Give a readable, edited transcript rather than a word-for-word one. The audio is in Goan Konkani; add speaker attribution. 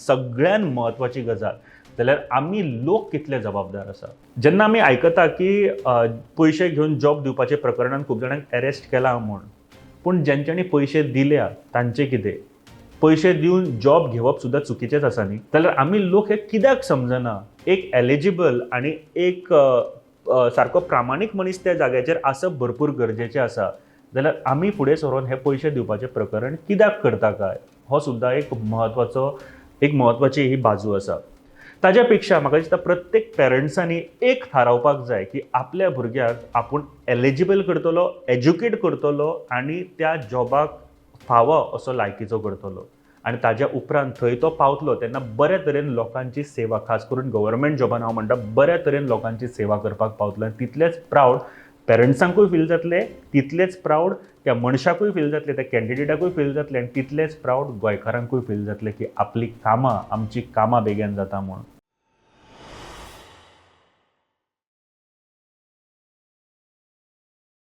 Speaker 1: सगळ्यान म्हत्वाची गजाल जाल्यार आमी लोक कितले जबाबदार आसा. जेन्ना आमी आयकता की पयशे घेवन जॉब दिवपाच्या प्रकरणान खूब जाणांक अरेस्ट केला म्हूण, पूण जेंच्यांनी पयशे दिल्या तांचें कितें? पयशे दिवन जॉब घेवप सुद्दां चुकीचेंच आसा न्ही? जाल्यार आमी लोक हे कित्याक समजना? एक एलिजिबल आनी एक सारको प्रामाणीक मनीस त्या जाग्याचेर आसप भरपूर गरजेचें आसा. जाल्यार आमी फुडें सरोन हे पयशे दिवपाचें प्रकरण कित्याक करता काय? हो सुद्दां एक म्हत्वाचो, एक म्हत्वाची ही बाजू आसा. ताज्या पेक्षा म्हाका दिसता प्रत्येक पेरंट्सांनी एक थारावपाक जाय की आपल्या भुरग्याक आपूण एलिजिबल करतलो, एज्युकेट करतलो आनी त्या जॉबाक फावो असो लायकीचो करतलो. आनी ताज्या उपरांत थंय तो पावतलो तेन्ना बऱ्या तरेन लोकांची सेवा, खास करून गव्हर्मेंट जॉबान हांव म्हणटा, बऱ्या तरेन लोकांची सेवा करपाक पावतलो. आनी तितलेंच प्रावड पेरंट्सांकूय फील जातलें, तितलेंच प्रावड त्या मनशाकूय फील जातलें, त्या कॅन्डिडेटाकूय फील जातलें आनी तितलेंच प्रावड गोंयकारांकूय फील जातलें की आपली कामां, आमची कामां बेगीन जाता म्हूण.